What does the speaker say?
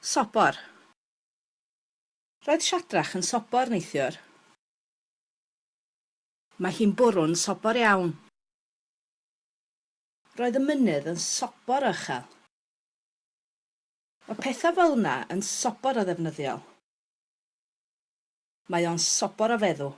Sobor. Roedd Shadrach yn sobor neithiwr. Mae hi'n bwrw'n sobor iawn. Roedd y mynydd yn sobor o uchel. Mae pethau fel 'na yn sobor o ddefnyddiol. Mae o'n sobor o feddw.